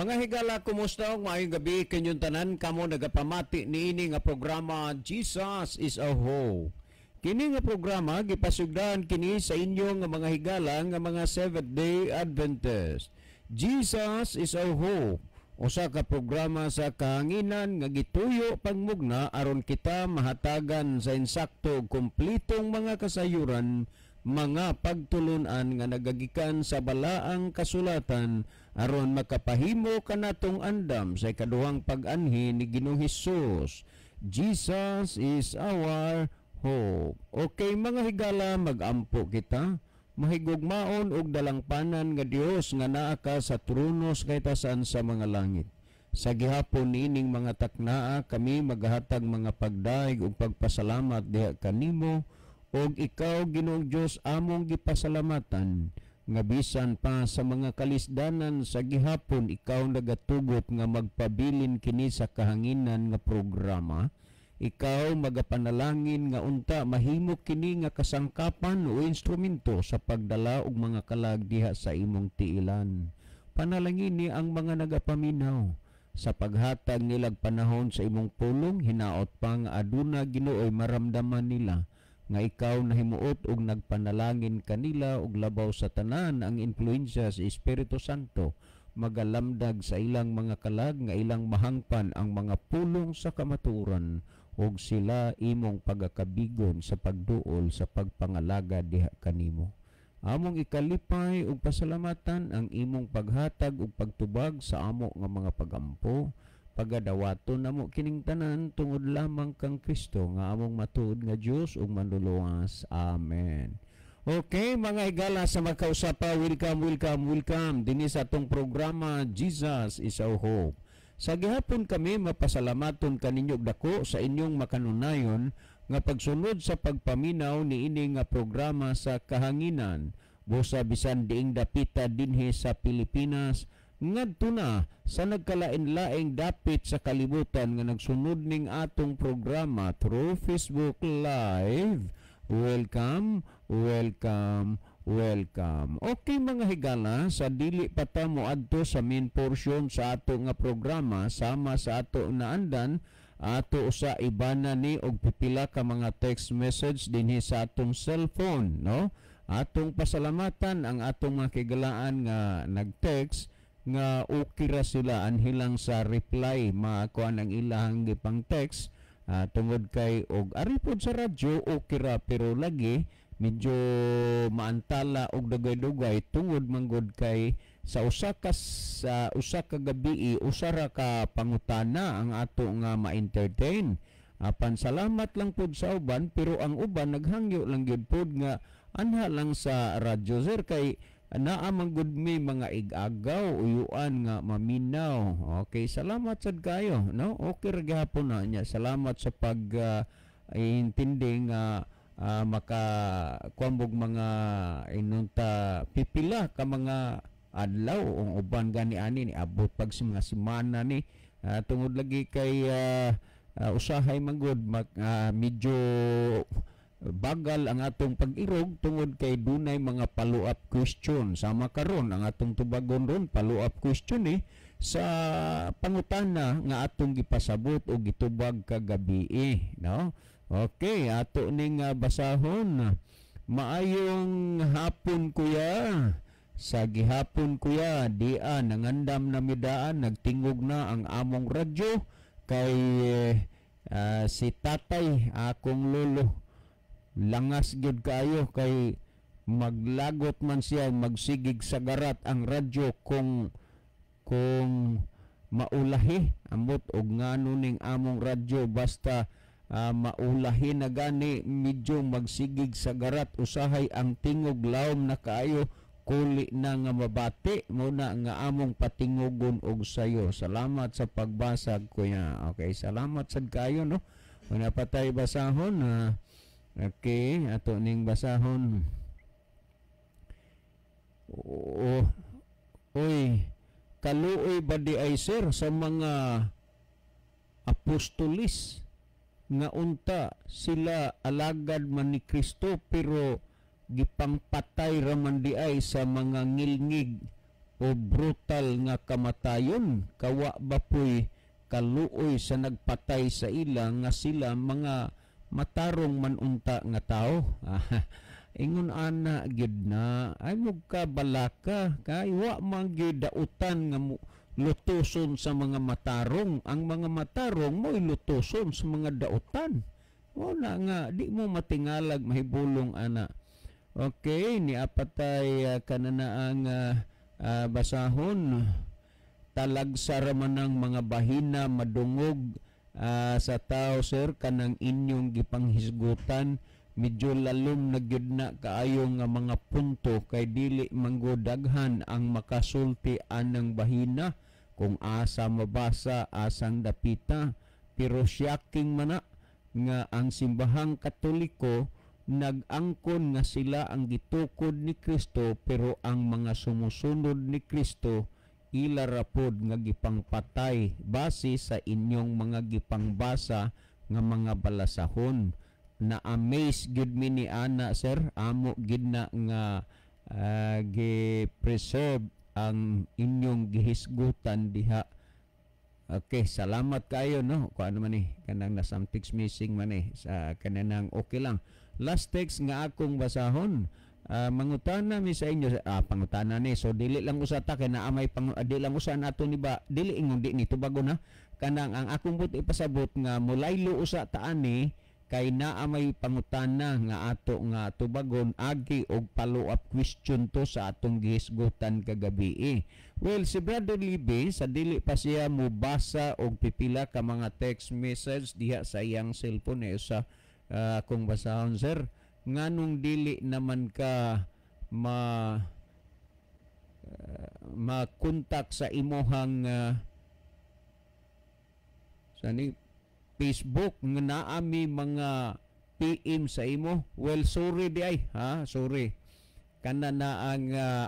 Mga higala, kumusta ug maayong gabi kinyong tanan kamo nagapamati niini nga programa, Jesus is a Hope. Kini nga programa gipasugdan kini sa inyo nga mga higala nga mga Seventh Day Adventist. Jesus is our Hope. Usa ka programa sa kahanginan nga gituyo pagmugna aron kita mahatagan sa insakto ug kumpletong mga kasayuran, mga pagtulunan nga nagagikan sa balaang kasulatan aron makapahimo kanatong andam sa ikaduhang pag-anhi ni Ginoong Hesus. Jesus is our hope. Okay, mga higala, magampo kita. Mahigugmaon og dalangpanan nga Dios nga naa ka sa trono sa kahitasan sa mga langit. Sa gihapon niining mga taknaa, kami magahatag mga pagdaig ug pagpasalamat diha kanimo, ug ikaw, Ginoong Dios, among gipasalamatan nga bisan pa sa mga kalisdanan sa gihapon, ikaw nagatugot nga magpabilin kini sa kahanginan nga programa. Ikaw magapanalangin nga unta mahimo kini nga kasangkapan o instrumento sa pagdala og mga kalag diha sa imong tiilan. Panalangini ang mga nagapaminaw sa paghatag nilag panahon sa imong pulong. Hinaot pa nga aduna, Ginooy, maramdaman nila nga ikaw nahimuot og nagpanalangin kanila, ug labaw sa tanan, ang impluensya sa Espiritu Santo magalamdag sa ilang mga kalag nga ilang mahangpan ang mga pulong sa kamatuoran, ug sila imong pagakabigon sa pagduol sa pagpangalaga diha kanimo. Among ikalipay ug pasalamatan ang imong paghatag ug pagtubag sa amo nga mga pagampo. Pagadawaton namo kining tanan tungod lamang kang Kristo nga among matuod nga Dios ug Manluluwas. Amen. Okay, mga higala sa makausapa, welcome, welcome, welcome dinhi sa atong programa, Jesus is our Hope. Sa gihapon kami mapasalamaton kaninyo og dako sa inyong makanunayon nga pagsunod sa pagpaminaw niini nga programa sa kahanginan. Busa bisan diing dapita dinhi sa Pilipinas ngadto na sa nagkalain-laing dapit sa kalibutan nga nagsunod ning atong programa through Facebook Live. Welcome, welcome, welcome. Okay, mga higala, sa dili pa ta moadto sa main portion sa ato nga programa, sama sa ato naandan, ato usa ibana ni og pipila ka mga text message dinhi sa atong cellphone, no? Atong pasalamatan ang atong mga kigalaan nga nag-text nga okay ra sila anhilang sa reply, makuan ang ilahang gipang text, tungod kay og ari pod sa radyo okay ra, pero lagi medyo maantala og dugay-dugay tungod manggod kay sa usa ka gabi usa ra ka pangutana ang ato nga ma-entertain. Apan salamat lang pod sa uban, pero ang uban naghangyo lang gyud pod nga anha lang sa radyo, sir, kay naa man gud mi mga igagaw uyuan nga maminaw. Okay, salamat sad kayo, no? Okay ra gihapon na niya. Salamat sa pag intindi nga maka kuambog mga inunta pipila ka mga adlaw, ang uban gani ani ni abot pag sa mga semana ni, tungod lagi kay usahay man gud medyo bagal ang atong pag-irog tungod kay dunay mga follow-up question. Sama karon, ang atong tubagon ron follow-up question eh sa pangutana nga atong gipasabot o gitubag kagabi eh, no? Okay, ato ning basahon. "Maayong hapon, kuya. Sa gihapon, kuya, dia nangandam na midaan, nagtingog na ang among radyo kay si tatay, akong lolo, langas gyud kaayo kay maglagot man siya, magsigig sa garat ang radyo kung maulahi. Amot og ngano ning among radyo, basta maulahi na gani, medyo magsigig sa garat usahay ang tingog, lawom na kaayo, kuli na nga mabati. Mao na nga among patingogon og sayo. Salamat sa pagbasag, kuya." Okay, salamat sad kayo, no? Wala pa tayo basahon. Okay, ato ning basahon. Oo. "Uy, kaluoy ba di ay, sir, sa mga apostolis nga unta sila alagad man ni Kristo pero gipangpatay raman di ay sa mga ngilngig O brutal nga kamatayon? Kawa ba po'y kaluoy sa nagpatay sa ila nga sila mga matarong man unta nga tao? Ingon ana gyud na ay ka balaka kay wa man gyud dautan nga lutuson sa mga matarong. Ang mga matarong mo'y lutuson sa mga dautan. Wala nga di mo matingalag mahibulong ana. Okay, ni apatay kanana ang basahon. Talagsa ra man ang mga bahina madungog sa tao, sir, kanang inyong gipanghisgutan. Medyo lalom na gyud na kaayo nga mga punto kay dili manggudaghan ang makasulti anang bahina kung asa mabasa, asang dapita. Pero shocking man na nga ang Simbahang Katoliko nag-angkon nga sila ang gitukod ni Kristo, pero ang mga sumusunod ni Kristo ila ra pod nga gipangpatay base sa inyong mga gipangbasa nga mga balasahon. Na amaze gyud mi ni ana, sir. Amo gid na nga gi-preserve ang inyong gihisgutan diha. Okay, salamat kayo, no. Kuan man ni kanang na some text missing man eh sa kananang. Okay lang, last text nga akong basahon. Mangutana mi sa inyo, pangutana ni, so dili lang usa ta kay naa may pang, di lang usa nato ni ba, dili ingon di ni tubago na kanang ang akong but ipasabot nga mulaylo usa ta ani kay naa may pangutana nga ato nga tubagon agi og follow up question to sa atong gihisgutan kagabi eh. Well, si Brother Libby, sa dili pa siya mubasa og pipila ka mga text message diha sa iyang cellphone eh, sa akong basahon, sir, nganong dili naman ka ma makontak sa imuhang sa ni Facebook nga naami mga PM sa imo? Well, sorry di ay ha, sorry. Kana na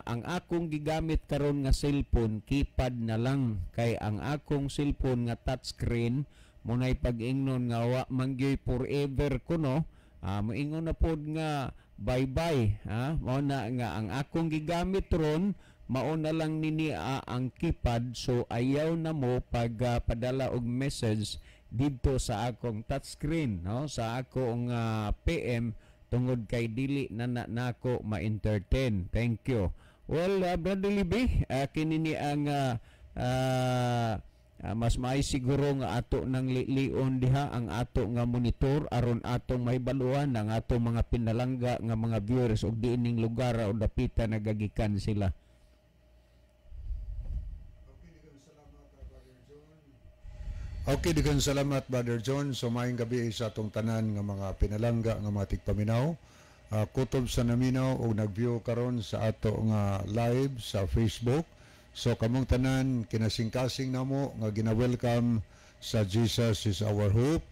ang akong gigamit karon nga cellphone, keypad na lang, kay ang akong cellphone nga touchscreen munay pag-ingnon nga wa man gyud forever kuno. Moingon na pod nga bye bye ha. Mao na nga ang akong gigamit ron mao na lang nini ang keypad, so ayaw na mo pag padala og message didto sa akong touchscreen, no, sa akong PM tungod kay dili na na nako ma-entertain. Thank you. Well, Brother Libby, kini ni ang mas maay siguro nga ato nang lilion diha ang ato nga monitor aron atong mahibaluan ang atong mga pinalangga nga mga viewers og diining lugar o dapita nagagikan sila. Okay, daghang salamat, Brother John. Okay, daghang salamat, Brother John. So maayong gabi sa atong tanan nga mga pinalangga nga mga tigpaminaw. Kutob sa naminaw og nag-view karon sa ato nga live sa Facebook. So kamong tanan, kinasingkasing namo nga gina-welcome sa Jesus is Our Hope.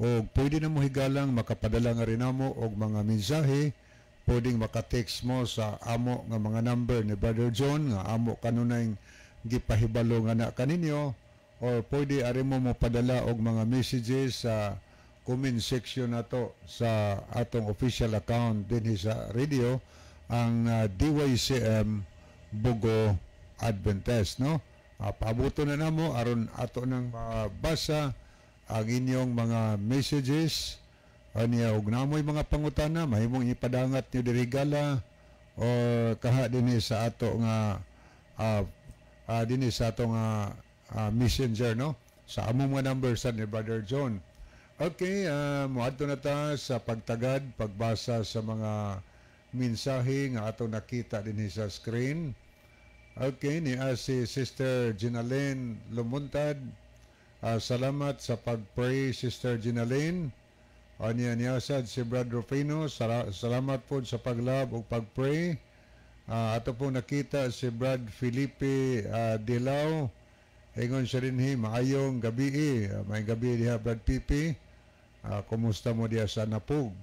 Og pwede na mo higalang makapadala nga rin namo og mga mensahe, pwedeng maka-text mo sa amo nga mga number ni Brother John nga amo kanunay gipahibalo nga na kaninyo, or pwede ari mo mo padala og mga messages sa comment section nato sa atong official account dinhi sa radio, ang DYCM Bogo Adventist, no. Paabuto na namo aron ato nang mabasa ang inyong mga messages aniya og namoy mga pangutana, mahimong ipadangat niyo diri gala or kaha dinhi sa ato nga dinhi sa ato nga messenger, no, sa among mga number sa ni Brother John. Okay, moadto na ta sa pagtagad, pagbasa sa mga mensahe nga atong nakita dinhi sa screen. Okay, ni si Sister Ginalyn Lumuntad. Salamat sa pag-pray, Sister Ginalyn. Aniya niya sad si Brad Rufino. Salamat po sa pag-love ug pag-pray. Ato po nakita si Brad Felipe Dilao. Ingon siya dinhi, maayong gabi eh. Maayong gabi diha, Brad Pipi. Kumusta mo diha sa Napug?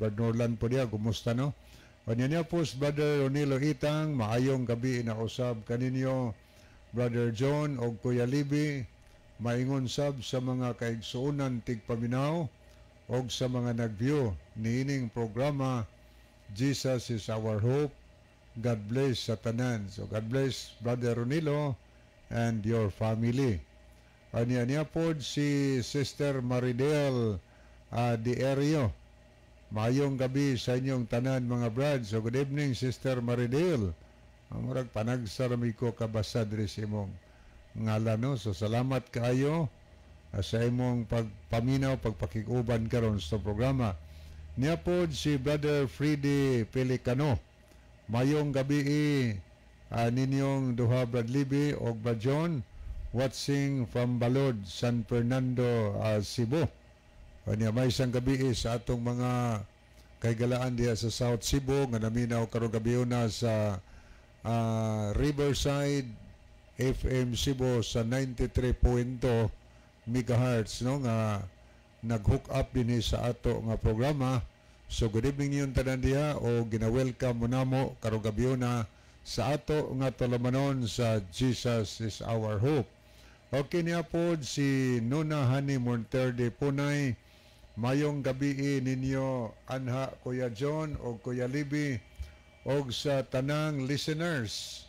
Brad Norland po diha, kumusta, no? Anya niya po si Brother Ronilo Itang, maayong gabi na usab kaninyo, Brother John og Kuya Libi, maingon sab sa mga kaigsuonan tigpaminaw og sa mga nag-view niining programa Jesus is Our Hope. God bless sa tanan. So God bless, Brother Ronilo and your family. Anya niya pod si Sister Maridel Dierio. Mayong gabi sa inyong tanan, mga brad. So good evening, Sister Maridel. Ang murag panagsarami ko kabasa diri sa imong ngalan, no. So salamat kaayo sa imong pagpaminaw, pagpakiguban karon sa programa. Niya pod si Brother Freddy Pelicano. Mayong gabi ninyong duha, Brad Libby og Brad John, watching from Balod, San Fernando, Cebu. Kanya may isang gabi sa atong mga kaigalaan diha sa South Cebu nga naminaw karong gabi na sa Riverside FM Cebu sa 93.2 megahertz, no, nga nag-hook up dinhi sa ato nga programa. So good evening ninyong tanan diha o gina-welcome mo namo karong gabi na sa ato nga tulumanon sa Jesus is Our Hope. Okay, niya po si Nuna Hani Monterde Punay. Mayong gabi ninyo anha, Kuya John o Kuya Libby, og sa tanang listeners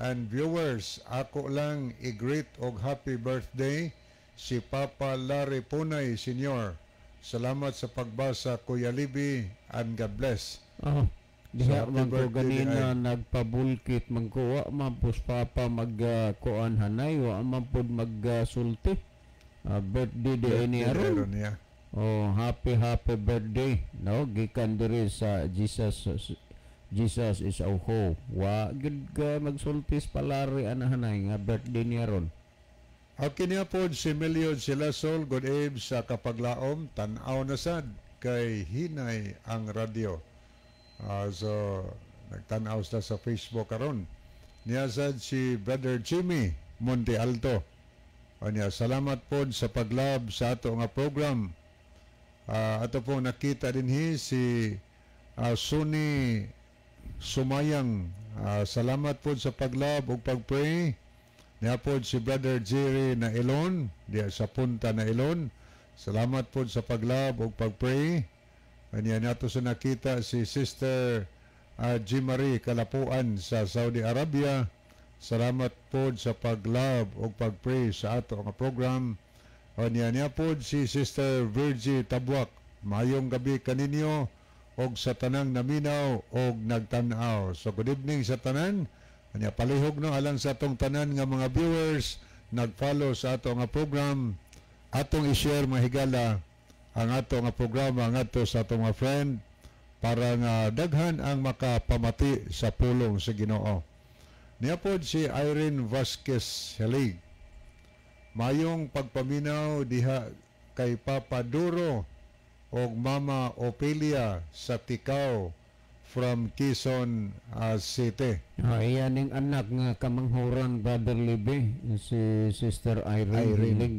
and viewers. Ako lang i-greet og happy birthday si Papa Larry Punay Senior. Salamat sa pagbasa, Kuya Libby, and God bless. Oh, diha So, happy man ko birthday ganina di ay. Nagpabulkit man ko, wa man pus papa mag kuan hanay, wa man pud magsulti. Birthday di ni aron. Aron niya. Oh, happy happy birthday, no, gikan diri sa Jesus Jesus is Our Hope. Wa gid ka magsultis palari anahanay nga birthday niya ron. Okay, niya po si Melio Silasol, good eve sa kapaglaom, tanaw na sad, kay hinay ang radyo. So, nagtanaw sila sa Facebook karon. Niya sad si Brother Jimmy Monte Alto. O niya, salamat po sa pag-love sa ato nga program. Ato po nakita din hi si Sunny Sumayang. Salamat po sa pag-love ug pag-pray. Niya po si Brother Jerry na Ilon, diya sa Punta na Ilon. Salamat po sa pag-love ug pag-pray. Kanya nato sa nakita si Sister G. Marie Kalapuan sa Saudi Arabia. Salamat po sa pag-love ug pag-pray sa ato nga program. O niya niya po si Sister Virgie Tabwak. Mayong gabi kaninyo og sa tanang naminaw og nagtan-aw. So good evening sa tanan. Anya palihog, no, alang sa atong tanan nga mga viewers nag-follow sa ato nga program, atong i-share, mga higala, ang ato nga programa ngadto sa atong mga friend para nga daghan ang makapamati sa pulong sa Ginoo. Niya pod si Irene Vasquez Helig. Mayong pagpaminaw diha kay Papa Duro og Mama Ophelia sa Ticao from Quezon City. Ah, iyan ning anak nga kamanghuran, Brother Libe, si Sister Irene, Irene. Hilig.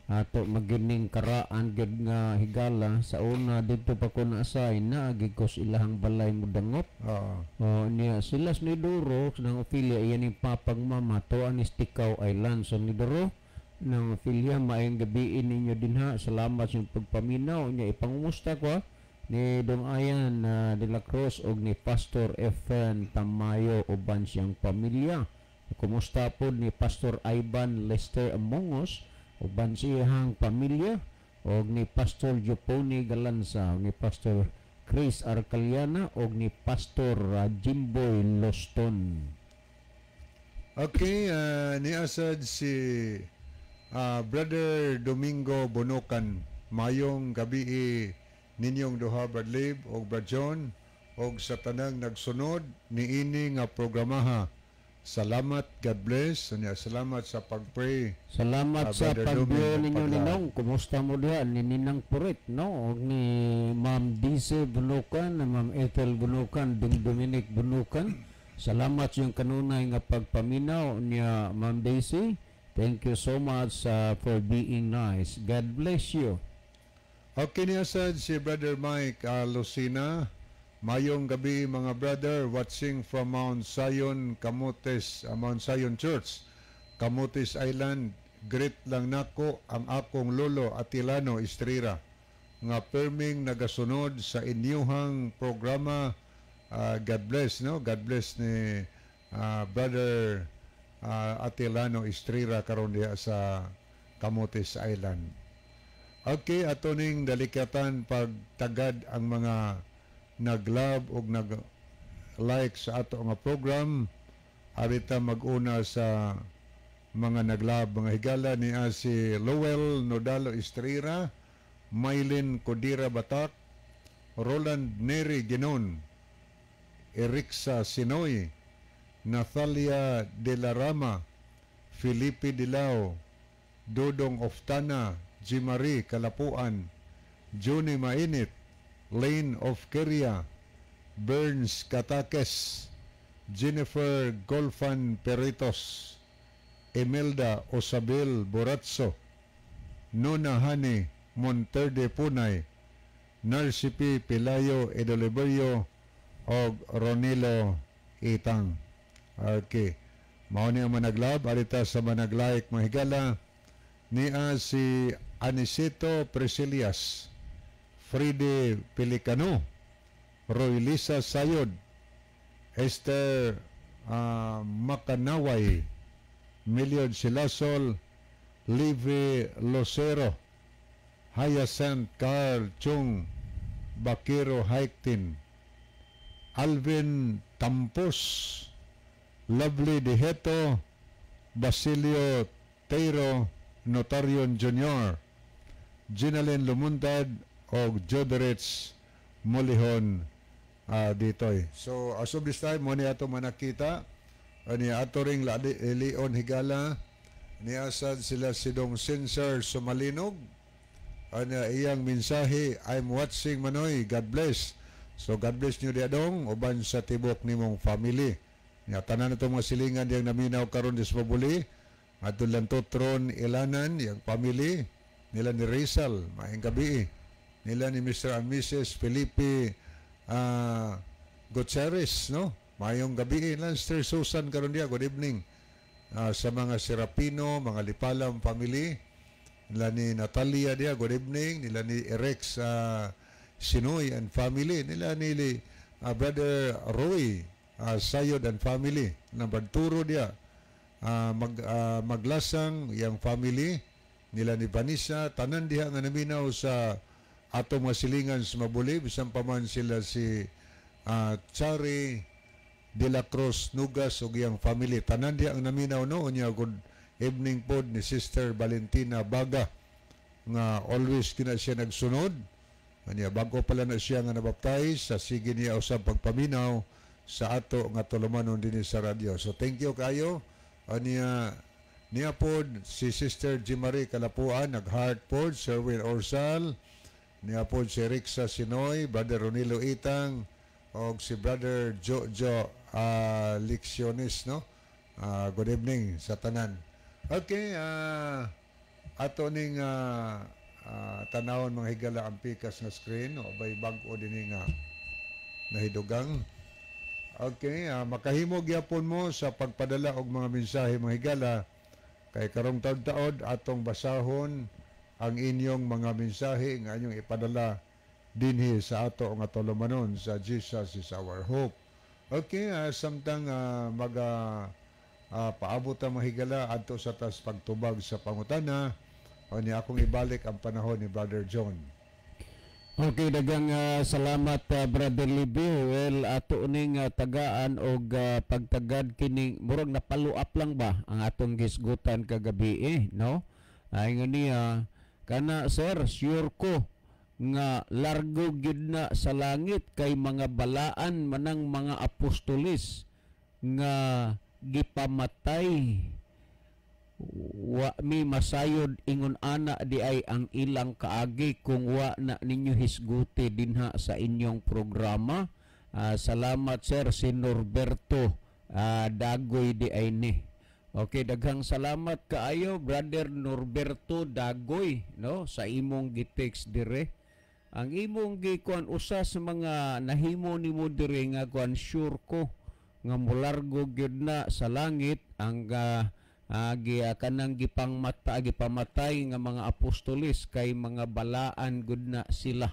Ato magining karaan gid nga higala sa una dito pa ko na-assign na ko sa ilahang balay mo dangot. Oo. Oh, niya sila ni Duro ng Ophelia, iyan ni papang mama to ang Ticao Island. So ni Duro ng Ophelia, maayong gabi ninyo dinha. Salamat sa inyong pagpaminaw niya. Ipangumusta ko ni Dong Ayan de la Cruz og ni Pastor Efren Tamayo uban siyang pamilya. Kumusta po ni Pastor Ivan Lester Amongos uban siyang pamilya og ni Pastor Joponi Galanza og ni Pastor Chris Arcaliana og ni Pastor Jimboy Loston. Okay, niasad si Brother Domingo Bonokan. Mayong gabi ninyong duha, Brad Lib og Brad John, og sa tanang nagsunod niini nga programaha. Salamat, God bless. Anya, salamat sa pag-pray. Salamat sa Brother pag-view Domingo, ninyo ninong. Kumusta mo diha ni Ninang Purit, no? Og ni Ma'am DC Bunukan, Ma'am Ethel Bunukan, Ding Dominic Bunukan. Salamat sa iyong kanunay nga pagpaminaw niya, Ma'am Daisy. Thank you so much for being nice. God bless you. Okay, niya sad si Brother Mike Lucina. Mayong gabi, mga brother, watching from Mount Zion, Camotes, Mount Zion Church, Camotes Island. Greet lang nako ang akong lolo Atilano Estrera nga perming nagasunod sa inyuhang programa. God bless, no? God bless ni Brother Atilano Estrera karon diha sa Camotes Island. Okay, ato ning dalikatan pagtagad ang mga nag-love ug nag-like sa ato nga program. Arita mag-una sa mga nag-love, mga higala, niya si Lowell Nodalo Estrera, Mylene Codira Batak, Roland Neri Ginon, Erixa Sinoy, Nathalia De La Rama, Felipe Dilao, Dodong Oftana, Jimarie Kalapuan, Johnny Mainit, Lane of Keria, Burns Katakes, Jennifer Golfan Peritos, Imelda Osabel Boratso, Nona Hani Monterde Punay, Narcipi Pilayo Edoliberio, og Ronilo Itang. Okay. Mao ni ang managlove. Arita sa managlike, mga higala, niya si Anicito Priscilias, Fride Pelicano, Roylisa Sayod, Esther Makanaway, Miliod Silasol, Livy Lucero, Hyacinth Carl Chung, Bakiro Haiktin, Alvin Tampos, Lovely Diheto, Basilio Teiro Notarion Jr., Ginalyn Lumuntad, og Joderets Molihon ditoy. So, as of this time, mao ni ato manakita, ani ato ring Leon Higala, niasad sila si Dong Sensor Sumalinog, ani iyang mensahe, "I'm watching Manoy, God bless." So God bless niyo diya dong, uban sa tibok nimong family. Nya tanan na mga silingan diyang naminaw karon dis mabuli. Ato lang Totron Ilanan, yang family nila ni Rizal, maayong gabi. Nila ni Mr. and Mrs. Felipe Gutierrez, no? Maayong gabi. Lanster Susan karon diya, good evening. Sa mga Serapino, mga Lipalam family, nila ni Natalia diya, good evening. Nila ni Rex Sinoy and family, nila ni Brother Roy Sayod and family, number Turo diya, maglasang yang family, nila ni Vanessa, tanan diha nga naminaw sa ato mga silingan sa Mabuli, bisan pa man sila si Chari de la Cruz Nugas ug iyang family. Tanan diha ang naminaw, no? Unya good evening pod ni Sister Valentina Baga nga always kina siya nagsunod. Anya bago pala na siya nga nabaptize sa sige niya usab pagpaminaw sa ato nga tulumanon dinhi sa radyo. So thank you kayo. Anya niya pod si Sister Jimarie Kalapuan nag-heart pod, Sherwin Orsal, niya pod si Rixa Sinoy, Brother Ronilo Itang, og si Brother Jojo Leccionis, no? Good evening sa tanan. Okay, ato ning tanawon, mga higala, ang pikas nga screen o bay bag-o dinhi nga nahidugang. Okay, makahimo gyapon mo sa pagpadala og mga mensahe, mga higala, kay karong taud-taod atong basahon ang inyong mga mensahe nga inyong ipadala dinhi sa ato nga tulumanon sa Jesus is Our Hope. Okay, samtang maga paabot ang mga higala adto sa tas pagtubag sa pangutana, o ni akong ibalik ang panahon ni Brother John. Okay, daghang salamat, Brother Libby. Well, ato ning tagaan og pagtagad kining murag na follow up lang ba ang atong gisgutan kagabi eh, no? Ay nga niya kana, "Sir, sure ko nga largo gyud na sa langit kay mga balaan manang mga apostolis nga gipamatay. Wa mi masayod ingon ana di ay ang ilang kaagi kung wa na ninyo hisguti dinha sa inyong programa. Salamat sir." Si Norberto Dagoy di ay ni. Okay, daghang salamat kaayo, Brother Norberto Dagoy, no, sa imong gi-text dire. Ang imong gikuan, usa sa mga nahimo nimo dire nga kuan, sure ko nga mulargo gyud na sa langit ang kanang gipangmata, gipamatay nga mga apostolis kay mga balaan gud na sila.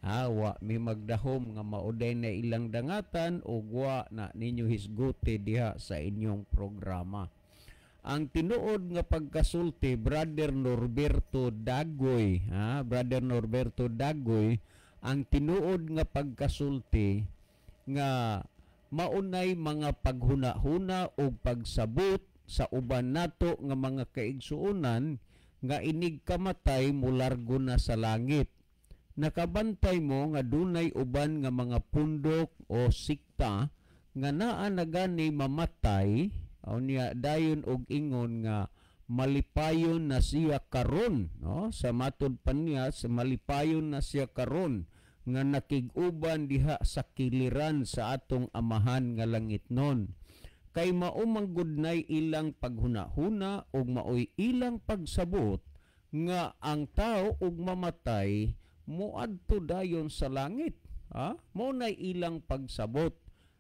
Ha, wa mi magdahom nga mauday na ilang dangatan ug wa na ninyo hisguti diha sa inyong programa. Ang tinuod nga pagkasulti, Brother Norberto Dagoy, ha, Brother Norberto Dagoy, ang tinuod nga pagkasulti nga maunay mga paghuna-huna o pagsabot sa uban nato nga mga kaigsuonan nga inig kamatay mulargo na sa langit. Nakabantay mo nga dunay uban nga mga pundok o sikta nga naa na gani mamatay o niya dayon og ingon nga malipayon na siya karon, no? Sa matod pa niya, sa malipayon na siya karon nga nakig-uban diha sa kiliran sa atong Amahan nga langitnon. Kay mao man gud nay ilang paghuna-huna ug maoy ilang pagsabot nga ang tao ug mamatay moadto dayon sa langit. Ha? Mao nay ilang pagsabot.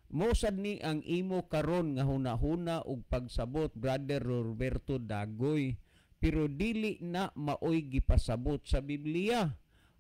Mao sad ni ang imo karon nga hunahuna ug pagsabot, Brother Roberto Dagoy, pero dili na maoy gipasabot sa Biblia.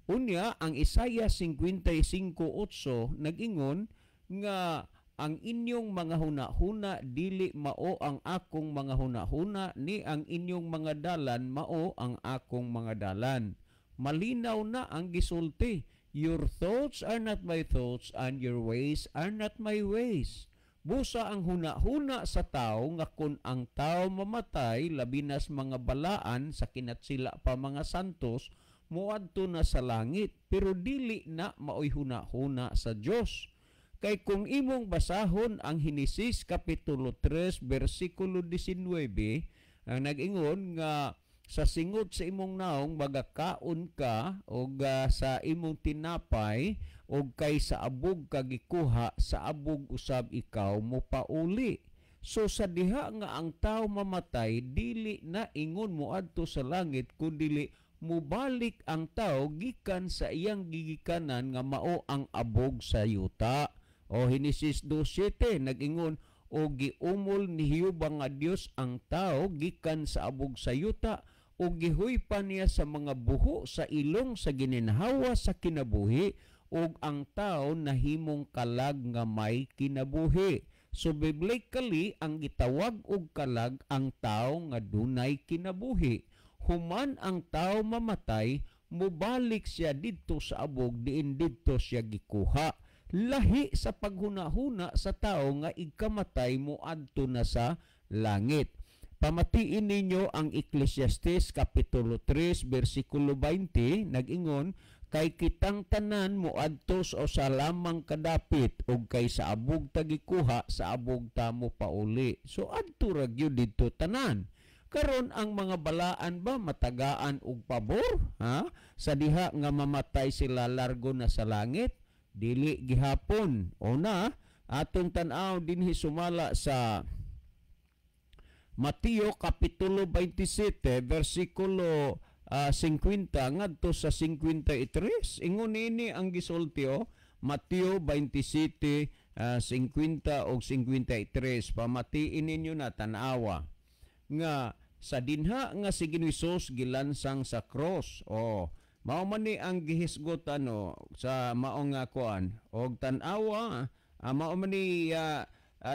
Unya ang Isaiah 55:8 nag-ingon nga ang inyong mga hunahuna dili mao ang akong mga hunahuna, ni ang inyong mga dalan mao ang akong mga dalan. Malinaw na ang gisulti. Your thoughts are not my thoughts and your ways are not my ways. Busa ang huna-huna sa tao nga kung ang tao mamatay, labi nas mga balaan sa kinatsila pa mga santos, moadto na sa langit, pero dili na maoy huna-huna sa Dios. Kay kung imong basahon ang Henesis Kapitulo 3 versikulo 19, ang nag-ingon nga sa singot sa imong naong magakaon ka og sa imong tinapay, og kay sa abog ka gikuha, sa abog usab ikaw mopauli. So sa diha nga ang tao mamatay, dili na ingon moadto sa langit, kundili mubalik ang tao gikan sa iyang gigikanan nga mao ang abog sa yuta. O Henesis 2:7 nag-ingon, o giumol ni Jehova nga Dios ang tao gikan sa abog sa yuta, o gihuypa niya sa mga buho sa ilong sa gininhawa sa kinabuhi, ug ang tao nahimong kalag nga may kinabuhi. So biblically, ang gitawag og kalag ang tao nga dunay kinabuhi. Human ang tao mamatay, mubalik siya didto sa abog diin didto siya gikuha. Lahi sa paghuna-huna sa tao nga igkamatay moadto na sa langit. Pamatiin ninyo ang Ecclesiastes Kapitulo 3 versikulo 20 nag-ingon, kay kitang tanan moadto sa usa lamang kadapit, ug kay sa abog ta gikuha, sa abog ta mo pauli. So adto ra gyud didto tanan. Karon ang mga balaan ba matagaan og pabor, ha? Sa diha nga mamatay sila largo na sa langit? Dili gihapon. O na atong tan-aw dinhi sumala sa Mateo Kapitulo 27 versikulo 50 ngadto sa 53. Ingon nini ang gisulti, oh. Mateo 27 50 og 53. Pamatiin ninyo na tan-awa nga sa dinha nga si Ginoong Hesus gilansang sa cross. Oh, mao man ni ang gihisgot ano sa mao nga kuan og tan-awa, mao man ni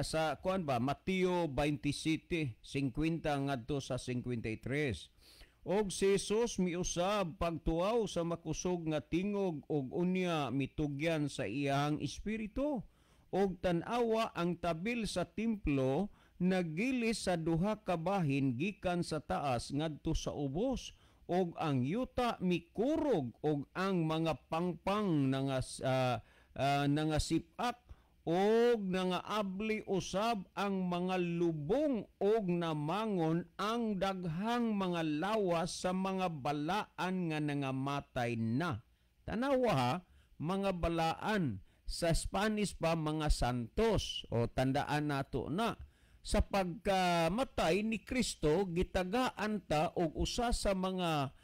sa kuan ba Mateo 27:50 ngadto sa 53. Og si Jesus miusab pagtuaw sa makusog nga tingog og unya mitugyan sa iyang espiritu. Og tan-awa ang tabil sa templo nagilis sa duha ka bahin gikan sa taas ngadto sa ubos, og ang yuta mikurog og ang mga pangpang nangasipak og nangaabli usab ang mga lubong, og namangon ang daghang mga lawas sa mga balaan nga nangamatay na. Tanawa ha, mga balaan, sa Spanish pa mga santos. O tandaan nato na sa pagkamatay ni Kristo gitagaan ta og usa sa mga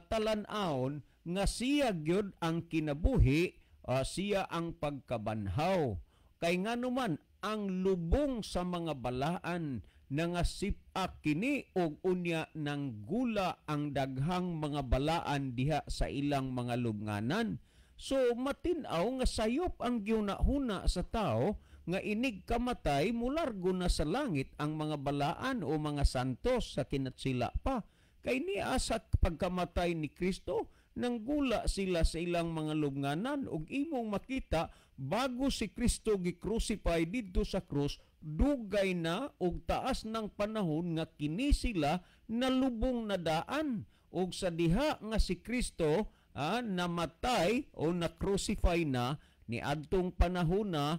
talan-awon nga siya gyud ang kinabuhi, siya ang pagkabanhaw. Kay nganuman ang lubong sa mga balaan nangasipak kini og unya nang gula ang daghang mga balaan diha sa ilang mga lubnganan. So matin-aw nga sayop ang gihuna-huna sa tao nga inig kamatay mulargo na sa langit ang mga balaan o mga santos sa kinatsila pa. Kay niya sa pagkamatay ni Kristo, nanggula sila sa ilang mga lubnganan, ug imong makita bago si Kristo gi-crucify didto sa krus, dugay na og taas ng panahon nga kini sila nalubong na daan. Og sa diha nga si Kristo namatay o na-crucify na, ni adtong panahon na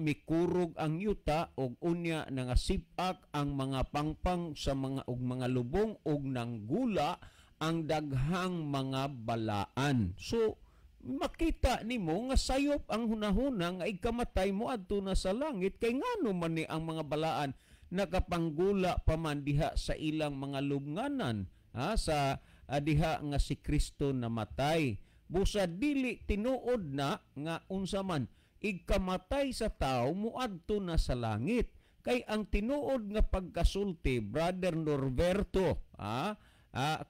mikurog ang yuta og unya nangasipak ang mga pangpang sa mga og mga lubong og nanggula ang daghang mga balaan. So makita nimo nga sayop ang hunahuna nga ikamatay mo adto na sa langit, kay ngano man ni ang mga balaan nakapanggula pa man diha sa ilang mga lubnganan, sa diha nga si Kristo namatay. Busa dili tinuod na nga unsa man igkamatay sa tao muadto na sa langit. Kay ang tinuod nga pagkasulti, Brother Norberto,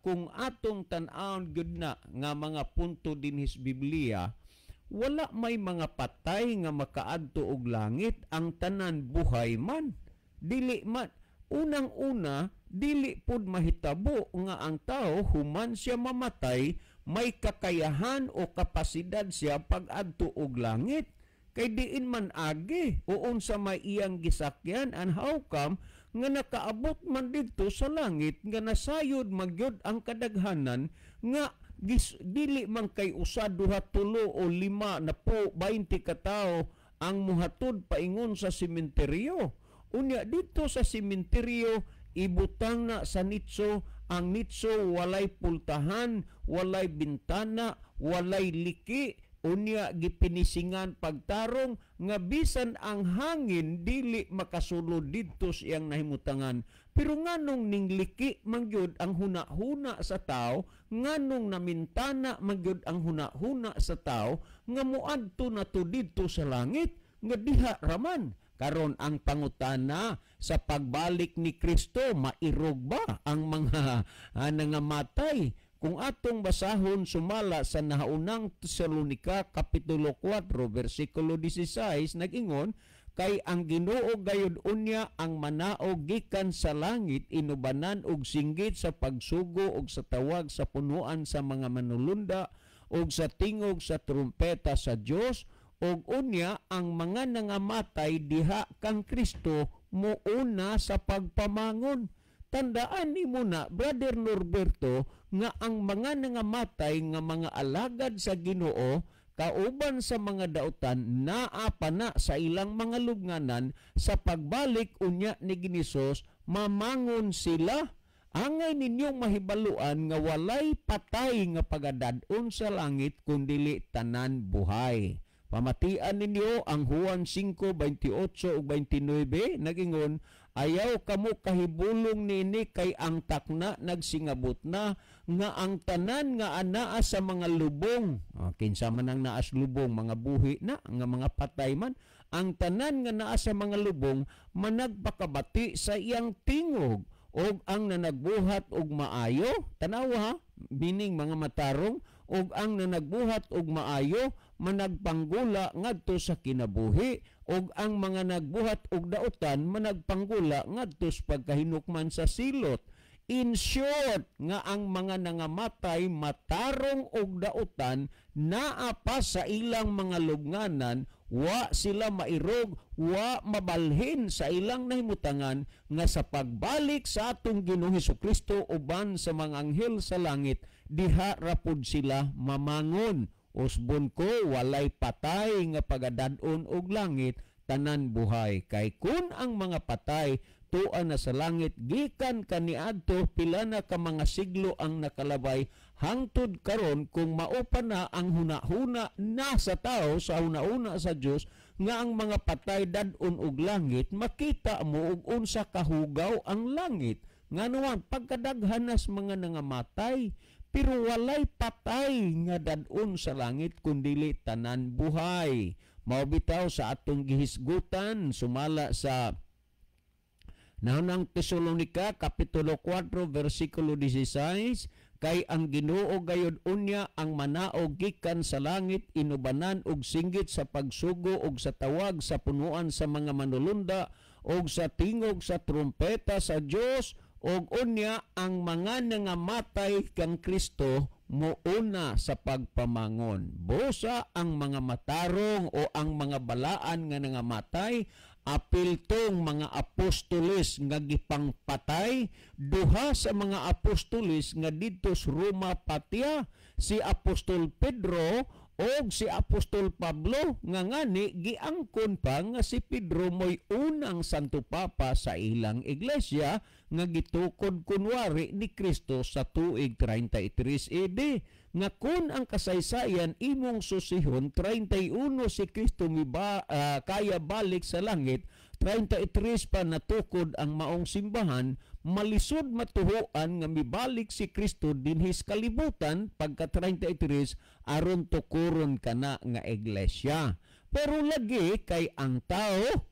kung atong tan-awon gyud na nga mga punto dinhis Biblia, wala may mga patay nga makaadto og langit, ang tanan buhay man. Dili man, unang-una, dili pud mahitabo nga ang tao human siya mamatay may kakayahan o kapasidad siya pag-adto og langit. Kay diin man agi o unsa may iyang gisakyan, and how come nga nakaabot man didto sa langit nga nasayod magyud ang kadaghanan nga dili man kay usa, duha, tulo o lima na po 20 ka tawo ang muhatod paingon sa sementeryo. Unya dito sa sementeryo ibutang na sa nitso, ang nitso walay pultahan, walay bintana, walay liki, unya gipinisingan pagtarong nga bisan ang hangin dili makasulod didto sa iyang nahimutangan. Pero nganong ningliki man gyud ang huna-huna sa tao, nganong namintana man gyud ang huna-huna sa tao nga moadto na to didto sa langit nga diha raman. Karon ang pangutana, sa pagbalik ni Kristo mairog ba ang mga nangamatay? Kung atong basahon sumala sa nahaunang Tesalonika kapitulo 4 versikulo 16, nag-ingon, kay ang Ginoo gayud unya ang manaog gikan sa langit inubanan og singgit sa pagsugo og sa tawag sa punuan sa mga manulunda og sa tingog sa trumpeta sa Dios, og unya ang mga nangamatay diha kang Kristo muuna sa pagpamangon. Tandaan nimo na, Brother Norberto, nga ang mga nangamatay nga mga alagad sa Ginoo kauban sa mga dautan naa pa na sa ilang mga lubnganan. Sa pagbalik unya ni Ginisos, mamangon sila. Angay ninyong mahibaluan nga walay patay nga pagadad-on sa langit kundili tanan buhay. Pamatian ninyo ang Juan 5:28 ug 29, nagingon, ayaw kamo kahibulong nini kay ang takna nagsingabot na nga ang tanan nga anaa sa mga lubong, kinsa man ang naas lubong, mga buhi na nga mga patay man, ang tanan nga naa sa mga lubong managpakabati sa iyang tingog, og ang nanagbuhat og maayo, tanawa ha, meaning mga matarong, og ang nanagbuhat og maayo managpanggula ngadto sa kinabuhi, og ang mga nagbuhat og dautan managpanggula ngadto sa pagkahinukman sa silot. In short, nga ang mga nangamatay matarong og dautan naa pa sa ilang mga lubnganan, wa sila mairog, wa mabalhin sa ilang nahimutangan nga sa pagbalik sa atong Ginoong Hesukristo uban sa mga anghel sa langit, diha rapod sila mamangon. Usbon ko, walay patay nga pagadad-on og langit, tanan buhay. Kay kun ang mga patay tua na sa langit gikan kaniadto pila na ka mga siglo ang nakalabay hangtod karon, kung mao pa na ang hunahuna na sa tao sa hunahuna sa Dios nga ang mga patay dad-on og langit, makita mo og unsa kahugaw ang langit. Ngano pagkadaghanas mga nangamatay, pero walay patay nga dad-on sa langit kundili tanan buhay. Mao bitaw sa atong gihisgutan sumala sa Naunang Tesalonika kapitulo 4 versikulo 16, Kay ang Ginoo gayud unya ang manaog gikan sa langit, inubanan og singgit sa pagsugo og sa tawag sa punuan sa mga manulunda og sa tingog sa trumpeta sa Dios, og unya ang mga nangamatay kang Kristo muuna sa pagpamangon. Busa ang mga matarong o ang mga balaan nga nangamatay, apil tong mga apostoles nga gipangpatay, duha sa mga apostoles nga didto sa Roma patya, si Apostol Pedro og si Apostol Pablo, nga ngani giangkon pa nga si Pedro mo'y unang Santo Papa sa ilang iglesia nga gitukod kunwari ni Kristo sa tuig 33 AD. Nga kun ang kasaysayan imong susihon, 31 si Kristo miba, kaya balik sa langit, 33 pa natukod ang maong simbahan, malisod matuhuan nga mibalik si Kristo dinhis kalibutan pagka 33 aron tukuron kana nga iglesia. Pero lagi kay ang tao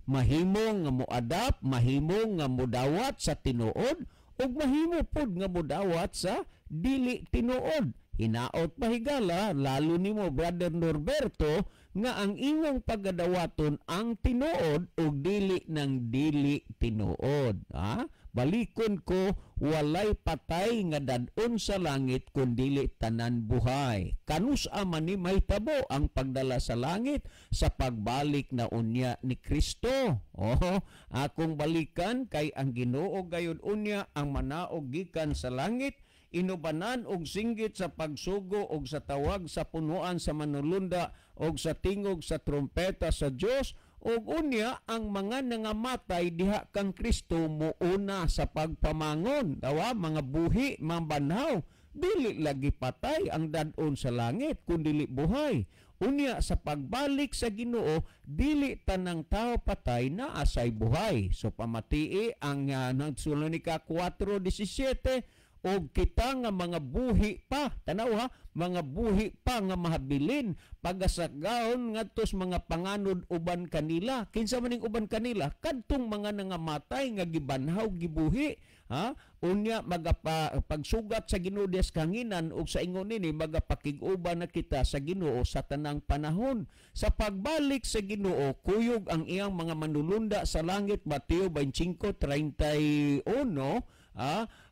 mahimo nga moadapt, mahimo nga modawat sa tinuod, ug mahimo pod nga modawat sa dili tinuod. Hinaot mahigala, lalo nimo Brother Norberto, nga ang imong pagadawaton ang tinuod ug dili ng dili tinuod. Ha? Balikon ko, walay patay nga dad-on sa langit kun dili tanan buhay. Kanus man ni mahitabo ang pagdala sa langit sa pagbalik na unya ni Kristo. Oh, akong balikan kay ang Ginoo gayud unya ang manaog gikan sa langit, inubanan og singgit sa pagsugo og sa tawag sa punuan sa manulunda og sa tingog sa trumpeta sa Dios, og unya ang mga nangamatay diha kang Kristo muuna sa pagpamangon. Dawa mga buhi, mga banhaw, dili lagi patay ang dad-on sa langit kun dili buhay. Unya sa pagbalik sa Ginoo, dili tanang tao patay na asay buhay. So pamatii ang Thessalonica 4:17, og kita nga mga buhi pa, tanaw ha, mga buhi pa nga mahabilin pagasagaon ngadto sa mga panganod uban kanila. Kinsa man ning uban kanila? Kadtong mga nangamatay nga gibanhaw gibuhi, ha? Unya magapa pagsugat sa Ginoo des kanginan, ug sa ingon nini magapakig-uban na kita sa Ginoo sa tanang panahon. Sa pagbalik sa Ginoo, kuyog ang iyang mga manulunda sa langit, Mateo 25:31.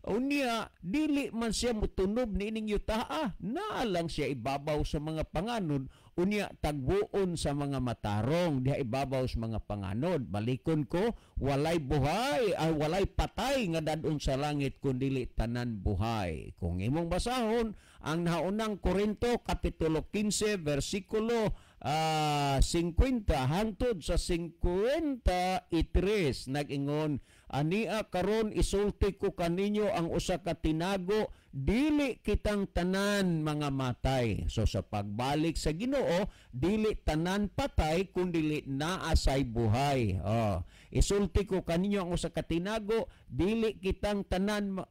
Unya dili man siya mutunob niining yutaa, naa lang siya ibabaw sa mga panganod, unya tagbuon sa mga matarong diha ibabaw sa mga panganod. Balikon ko, walay buhay ay walay patay nga dad-on sa langit kun dili tanan buhay. Kung imong basahon ang naunang Korinto kapitulo 15 bersikulo 50 hangtod sa 53, nag-ingon, ania karon isulti ko kaninyo ang usa ka tinago, dili kitang tanan mga matay. So sa pagbalik sa Ginoo, dili tanan patay kun dili naasay buhay. Oh, isulti ko kaninyo ang usa ka tinago, dili kitang tanan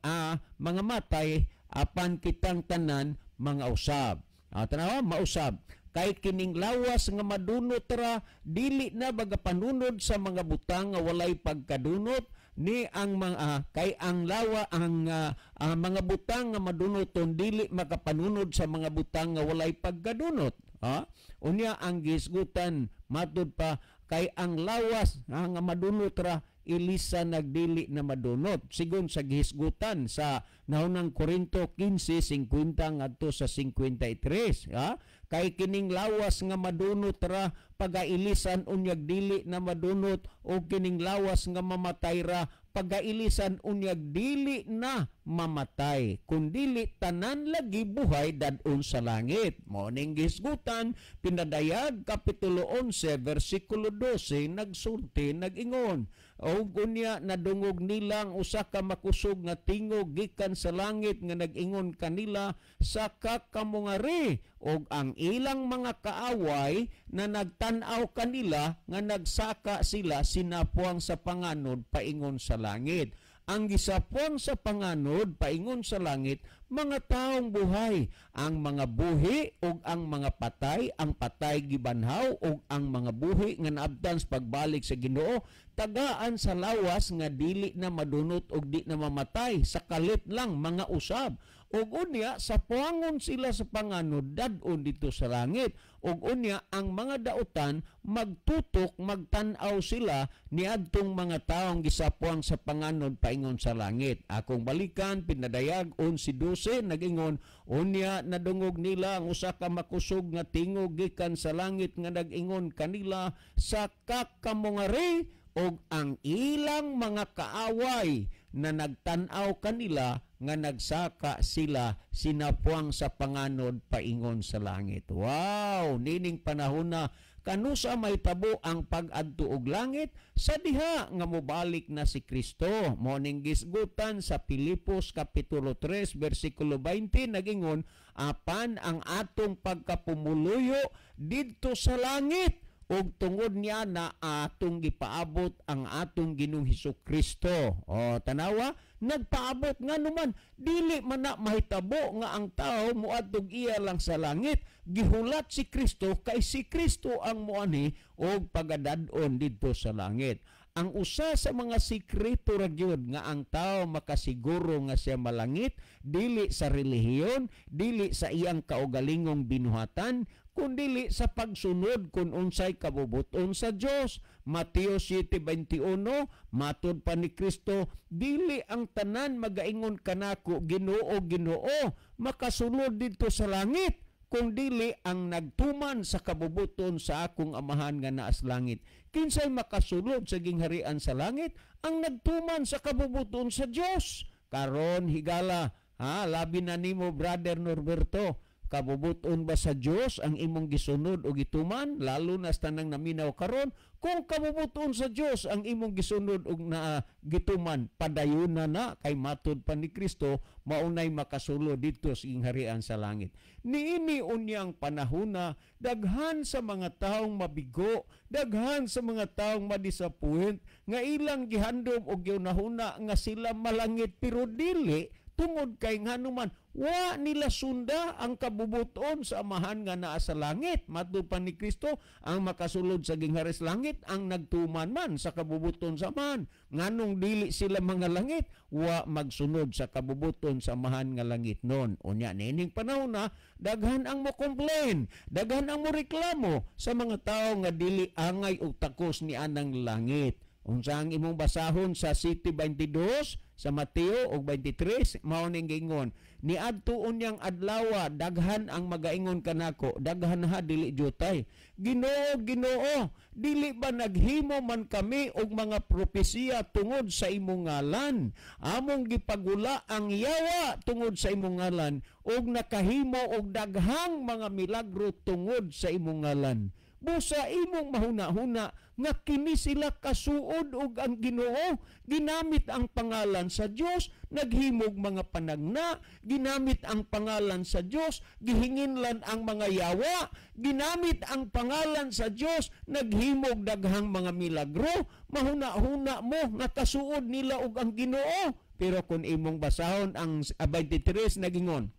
mga matay, apan kitang tanan mga usab. Tanawa, mausab. Kay kining lawas nga madunot ra, dili na bagapanunod sa mga butang nga walay pagkadunot ni ang mga kay ang lawa ang mga butang nga madunoton dili makapanunod sa mga butang nga walay pagkadunot. Ha? Unya ang gisgutan matud pa kay ang lawas nga madunot ra ilisa nagdili na madunot, sigon sa gihisgutan sa naunang Korinto 15:50 ngadto sa 53. Ha? Kay kining lawas nga madunot ra pagailisan unyag dili na madunot, o kining lawas nga mamatay ra pagailisan unyag dili na mamatay, kun dili tanan lagi buhay dad-on sa langit. Mao ning gisgutan pinadayag kapitulo 11 bersikulo 12, nagsulti nag-ingon, og unya nadungog nilang usa ka makusog nga tingog gikan sa langit nga nag-ingon kanila, saka kamungari, og ang ilang mga kaaway na nagtan-aw kanila nga nagsaka sila sinapuang sa panganod paingon sa langit. Ang gisapuang sa panganod paingon sa langit, mga taong buhay, ang mga buhi ug ang mga patay, ang patay gibanhaw ug ang mga buhi nga naabtan sa pagbalik sa Ginoo, tagaan sa lawas nga dili na madunot ug di na mamatay, sa kalit lang mga usab. Ug unya sa puangon sila sa panganod dad-on didto sa langit. Ug unya ang mga dautan magtutok, magtan-aw sila niadtong mga taong gisapuang sa panganod paingon sa langit. Akong balikan pinadayag 11:12 nagingon, unya nadungog nila ang usa ka makusog nga tingog gikan sa langit nga nag-ingon kanila, sa kakamungari og ang ilang mga kaaway na nagtan-aw kanila nga nagsaka sila sinapuang sa panganod paingon sa langit. Wow, nining panahon na kanusa mahitabo ang pag-adto og langit sa diha nga mobalik na si Kristo. Mao ning gisgutan sa Pilipos kapitulo 3 bersikulo 20 nagingon, apan ang atong pagkapumuluyo didto sa langit ug tungod niya na atong gipaabot ang atong Ginoong Hesus Kristo. O tanawa, nagpaabot nga naman dili man na mahitabo nga ang tao moadtog iya lang sa langit. Gihulat si Kristo kay si Kristo ang moani og pagadad-on didto sa langit. Ang usa sa mga sikreto ra gyud nga ang tao makasiguro nga siya malangit, dili sa relihiyon, dili sa iyang kaugalingong binuhatan, kundili sa pagsunod kung unsay kabubuton sa Dios. Mateo 7:21, matod pa ni Kristo, dili ang tanan magaingon kanako, Ginoo, Ginoo, makasulod didto sa langit, kung dili ang nagtuman sa kabubuton sa akong Amahan nga naa sa langit. Kinsay makasulod sa gingharian sa langit? Ang nagtuman sa kabubuton sa Dios. Karon higala, ha, labi na nimo, Brother Norberto, kabubuton ba sa Dios ang imong gisunod o gituman? Lalo na sa tanang naminaw karon, kung kabubuton sa Dios ang imong gisunod og na gituman, padayon na na kay matod pa ni Kristo maunay makasulod didto sa gingharian sa langit. Niini unyang panahona, daghan sa mga taong mabigo, daghan sa mga taong madisappoint nga ilang gihandom og gihunahuna nga sila malangit, pero dili, tungod kay nganuman wa nila sunda ang kabubuton sa Amahan nga naa sa langit. Matod pa ni Kristo, ang makasulod sa ginghari sa langit ang nagtuman man sa kabubuton sa Amahan. Nganong dili sila mga langit? Wa magsunod sa kabubuton sa Amahan nga langit nun. Unya niining panahon na daghan ang mo complain, daghan ang mo reklamo sa mga tawo nga dili angay og takos ni anang langit. Unsa ang imong basahon sa 7:22 sa Mateo og 23, mao ning giingon, niadto unyang adlawa daghan ang magaingon kanako, daghan ha dili jutay, Ginoo, Ginoo, dili ba naghimo man kami og mga propesiya tungod sa imong ngalan? Among gipagula ang yawa tungod sa imong ngalan, ug nakahimo og daghang mga milagro tungod sa imong ngalan. Busa imong mahuna-huna nga kini sila kasuod og ang Ginoo, ginamit ang pangalan sa Dios, naghimog mga panagna, ginamit ang pangalan sa Dios, gihinginlan ang mga yawa, ginamit ang pangalan sa Dios, naghimog daghang mga milagro. Mahuna-huna mo nga kasuod nila og ang Ginoo. Pero kung imong basahon ang 23 nagingon,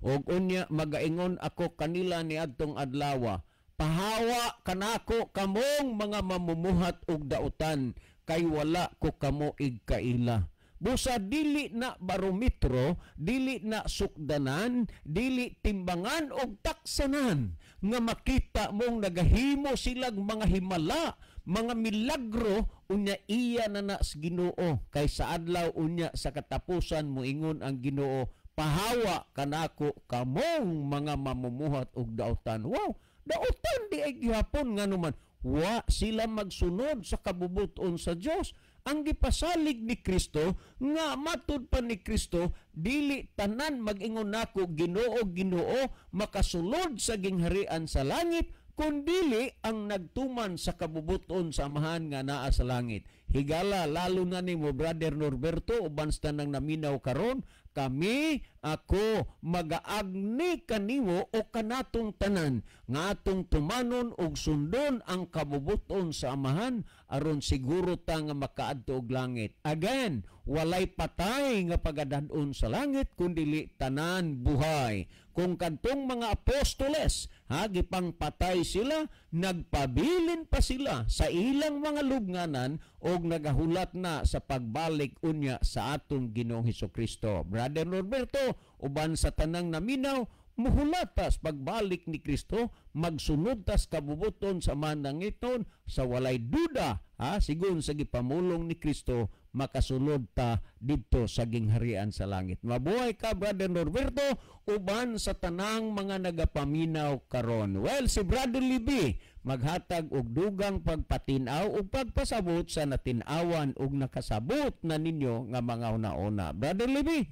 og unya magaingon ako kanila niadtong adlawa, pahawa kanako kamong mga mamumuhat og dautan, kay wala ko kamo igkaila. Busa dili na barometro, dili na sukdanan, dili timbangan og taksanan nga makita mong nagahimo silang mga himala, mga milagro, unya iya na na sa Ginoo. Kay sa adlaw unya sa katapusan moingon ang Ginoo, pahawa kanako kamong mga mamumuhat og dautan. Wow, dautan di ay gihapon, nga naman wa sila magsunod sa kabubuton sa Dios. Ang gipasalig ni Kristo nga matud pa ni Kristo, dili tanan mag-ingon nako, Ginoo, Ginoo, makasulod sa gingharian sa langit, kundili ang nagtuman sa kabubuton sa Amahan nga naa sa langit. Higala, lalo na nimo, Brother Norberto, uban sa tanang naminaw karon, kami, ako, magaagni kanimo o kanatong tanan nga atong tumanon og sundon ang kabubuton sa Amahan aron siguro ta nga makaadto og langit. Again, walay patay nga pagadad-on sa langit kundili tanan buhay. Kung kadtong mga apostoles, ha, gipangpatay sila, nagpabilin pa sila sa ilang mga lubnganan og nagahulat na sa pagbalik unya sa atong Ginoong Hesukristo. Brother Norberto, uban sa tanang naminaw, muhulat tas pagbalik ni Kristo, magsunod tas kabubuton sa manangiton sa walay duda, ha, sigon sa gipamulong ni Kristo, makasulod ta didto sa gingharian sa langit. Mabuhay ka, Brother Norberto, uban sa tanang mga nagapaminaw karon. Well, si Brother Libby maghatag og dugang pagpatin-aw ug pagpasabot sa natin-awan ug nakasabot na ninyo nga mga una-una. Brother Libby.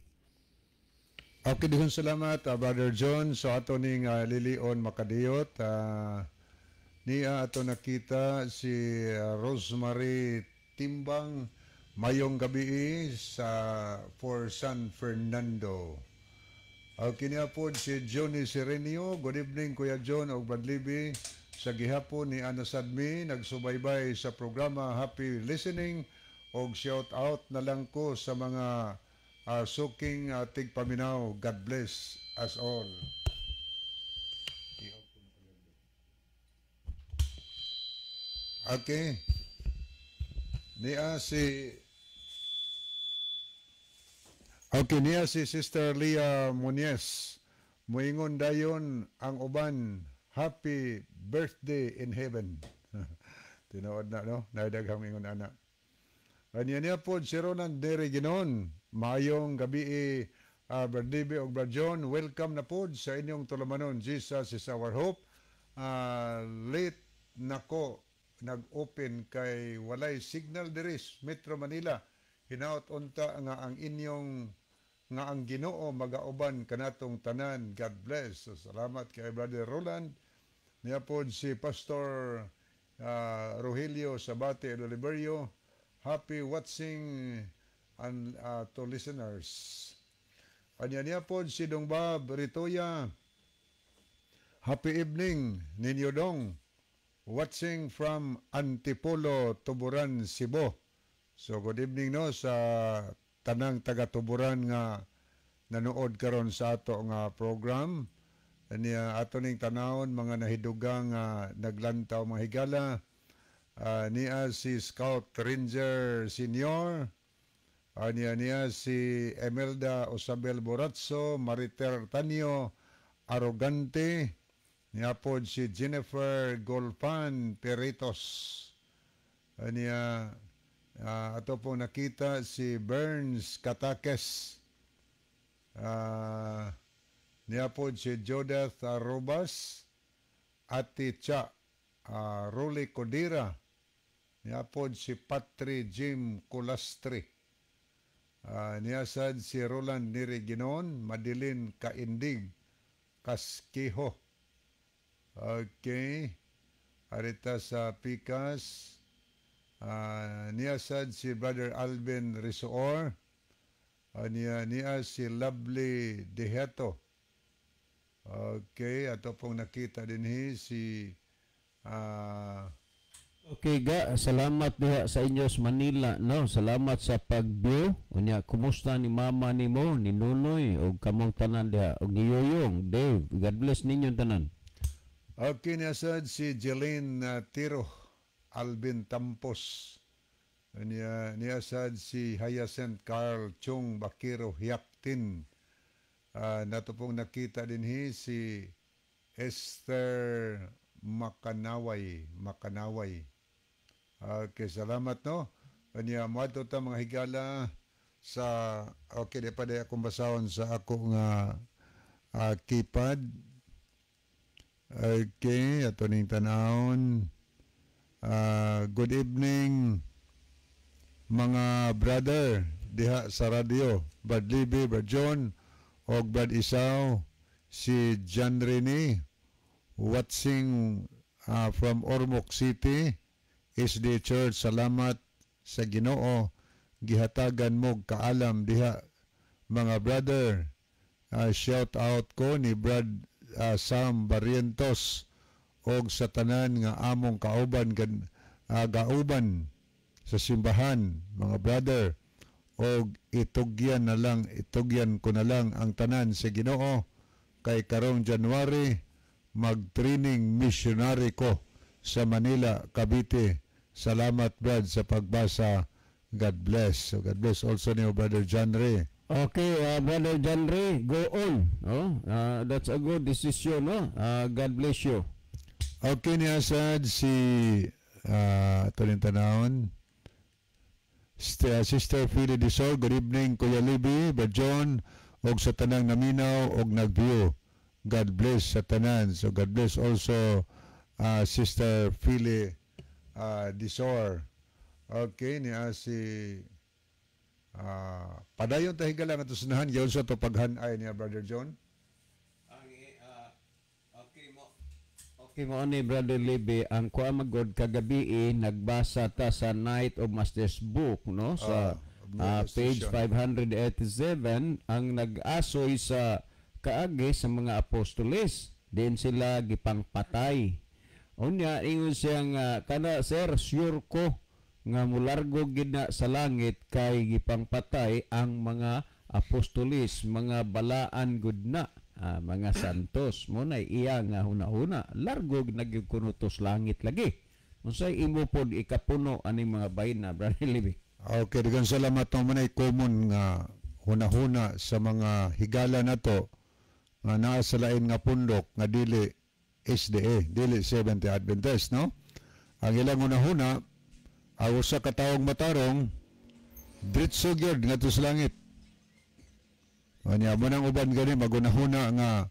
Okay, dihon salamat, Brother John. So ato ning Lilion Makadiyot. Niya ato nakita si Rosemary Timbang, mayong gabi sa for San Fernando. Okay, niya po si Johnny Serenio. Good evening, Kuya John og Brad Libby. Sa gihapon ni Ana Sadmi, nagsubaybay sa programa. Happy listening og shout out na lang ko sa mga suking tigpaminaw. God bless us all. Okay. Niya si Okay, niya si Sister Leah Muñez. Muingon dayon ang uban, happy birthday in heaven. Tinuod na, no? Naidaghang ingon ana. Kanya niya po si Roland Dere Ginon. Maayong gabi, Brad Libby og Brad John. Welcome na po sa inyong tulumanon. Jesus is our hope. Late nako nag-open kay walay signal diris Metro Manila. Hinaot unta nga ang inyong nga ang Ginoo magauban kanatong tanan. God bless. So, salamat kay Brother Roland. Niya po si Pastor Rogelio Sabate Oliverio. Happy watching and to listeners. Anya niya po si Dong Bob Ritoya. Happy evening ninyo, Dong. Watching from Antipolo, Tuburan, Cebu. So good evening, no, sa tanang taga Tuburan nga nanood karon sa ato nga program. Ania ato ning tanawon mga nahidugang nga naglantaw, mga higala. Niya si Scout Ranger Senior. Niya niya si Emelda Osabel Borazzo, Mariter Tanio Arrogante, niya po si Jennifer Golfan Peritos. Niya ato po nakita si Burns Katakes. Niya po si Jodeth Arobas, Ati Cha, Rolly Codira, niya po si Patri Jim Culastri. Niya sad si Roland Neri Ginon, Madeline Kaindig, Kaskiho. Okay. Arita sa Pikas. Niya sad si Brother Alvin Risoor. Niya si Lovely Deheto. Okay, ato pong nakita din si Okay ga, salamat diha sa inyo sa Manila, no. Salamat sa pag-view. Unya, kumusta ni mama nimo, ni Nunoy ug kamong tanan diha ug ni Yoyong, Dave. God bless ninyo tanan. Okay, niya sad si Jeline Tiro, Alvin Tampos. Niya sad si Hyacinth Carl Chung Bakiro Hiaktin. Nato pong nakita din si Esther Makanaway, Makanaway. Okay, salamat, no. Kanya moadto ta, mga higala, sa okay di pa di akong basahon sa ako nga keypad. Okay, ato ning tanawon. Good evening mga brother diha sa radio. Brad Libby, Brad John, og Brad Isaw, si John Rene watching from Ormoc City, SD Church. Salamat sa Ginoo, gihatagan mo kaalam diha mga brother. Shout out ko ni Brad Sam Barrientos og sa tanan nga among kauban gan gauban sa simbahan, mga brother, og itugyan na lang, itugyan ko na lang ang tanan sa Ginoo. Kay karong January mag-training missionary ko sa Manila, Cavite. Salamat, Brad, sa pagbasa. God bless. So God bless also niyo, Brother John Ray. Okay, Brother John Ray, go on. Oh, that's a good decision, no? God bless you. Okay niya sad si ito rin tanawon. Sister Philly Disol, good evening, Kuya Libby, Brad John, og sa tanang naminaw og nag-view. God bless sa tanan. So God bless also Sister Philly Disor. Okay, niya si padayon ta higala nga sanahan gyud sa to paghanay niya, Brother John. Okay mo. Okay mo ni Brother Libby, ang kuha magod kagabi eh, nagbasa ta sa Knight of Masters book, no, sa page 587, ang nag-asoy sa kaagi sa mga apostoles din sila gipangpatay. Unya ingon siya nga kana, sir, sure ko nga mulargo gid na sa langit kay gipangpatay ang mga apostoles, mga balaan gud na, mga santos. Mo na iya nga huna-huna, largo na gyud kuno to sa langit lagi. Unsay imo pod ikapuno aning mga bahin na, Brother Libby? Okay, daghang salamat no man ay common nga huna-huna sa mga higala nato nga naa sa lain nga pundok nga dili SDA, dili Seventh Adventist, no? Ang ilang huna-huna, ang usa ka taong matarong diretso gyud ngadto sa langit. Anya mo nang uban gani magunahuna nga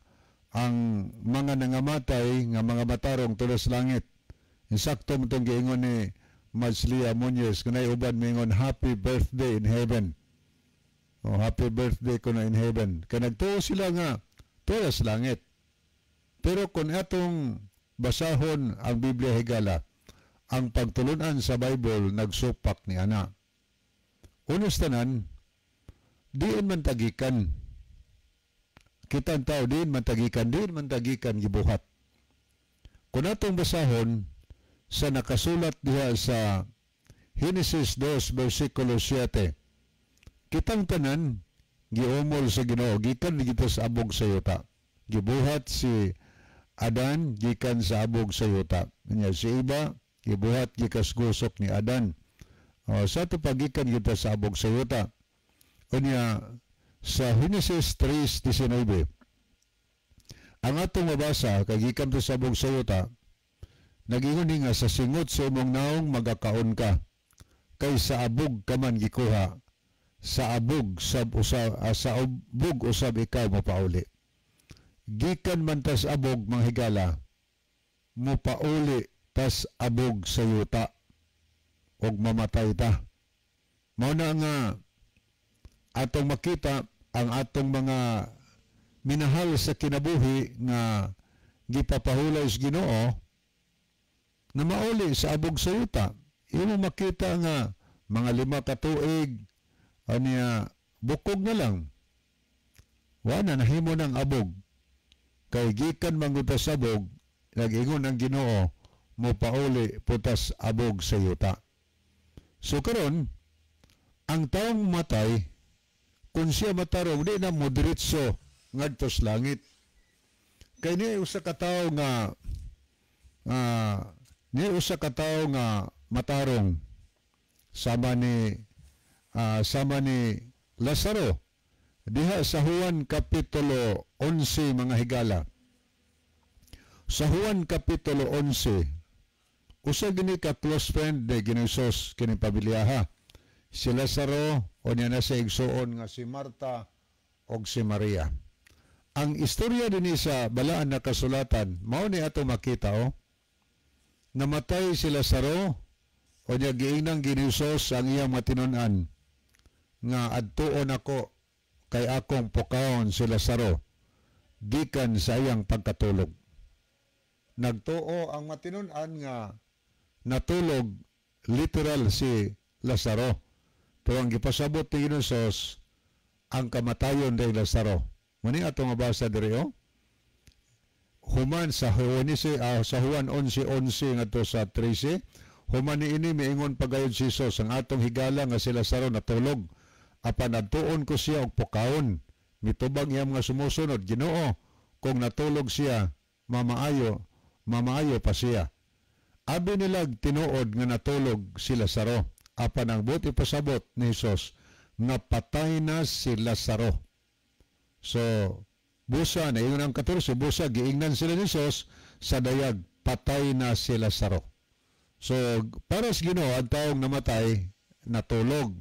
ang mga nangamatay nga mga matarong tulos langit. Insakto mo itong giingon ni Madslia Munoz, kunay uban mingon happy birthday in heaven. Oh, happy birthday ko na in heaven. Kay nagtuo sila nga tulos langit. Pero kung atong basahon ang Biblia, higala, ang pagtulunan sa Bible nagsupak ni ana. Unos tanan, diin man tagikan. Kita ang tao, diin man tagikan gibuhat. Kung atong basahon sa nakasulat diha sa Genesis 2 versikulo 7, kitang tanan giumol sa Ginoo gikan dito sa abog sa yuta. Gibuhat si Adan gikan sa abog sa yuta. Nya si Iba gibuhat gikas gusok ni Adan. O, sa ato pagikan kita sa abog sa yuta. Unya sa Genesis 3:19, ang atong mabasa kay gikan to sa abog sa yuta, nagingon ni nga sa singot sa imong naong magakaon ka, kay sa abog ka man gikuha, sa abog sab usab, sa abog usab ikaw mapauli. Gikan man tas abog, mga higala, mopauli tas abog sa yuta og mamatay ta. Mao na nga atong makita ang atong mga minahal sa kinabuhi nga gipapahulay sa Ginoo na mauli sa abog sa yuta. Imo makita nga mga 5 ka tuig aniya bukog na lang. Wa na nahimo ng abog. Kay gikan manguta sa abog, nag-ingon ang Ginoo, mopauli putas abog sa yuta. So karon, ang taong matay, kung siya matarong, di na mo diretso ngadto sa langit. Kay niya usa ka tawo nga niya usa ka tawo nga matarong sama ni Lazaro diha sa Juan kapitulo 11, mga higala. Sa Juan kapitulo 11, usa gini ka close friend ni Ginoong Hesus kini pamilyaha. Si Lazaro o niya na sa igsuon nga si Marta og si Maria. Ang istorya dinhi sa balaan na kasulatan, mao ni ato makita oh. Namatay si Lazaro o niya giinang Ginoong Hesus ang iyang matinon-an nga adtuon ako kay akong pukawon si Lazaro gikan sa iyang pagkatulog. Nagtuo ang matinon-an nga natulog literal si Lazaro. Pero ang gipasabot ni Ginoong Hesus ang kamatayon ni Lazaro. Mani ato nga basa diri oh. Human sa Juan sa Juan 11:11 ngadto sa 13, human niini miingon pagayod si Jesus, ang atong higala nga si Lazaro natulog, apan adtuon ko siya og pukawon. Mitubag iyang mga sumusunod, Ginoo, Kung natulog siya, mamaayo, mamaayo pa siya. Abi nilag tinuod nga natulog si Lazaro. Apan ang buot ipasabot ni Jesus nga patay na si Lazaro. So, busa, naingon ang 14, busa, giingnan sila ni Jesus sa dayag, patay na si Lazaro. So, para sa Ginoo, ang taong namatay, natulog.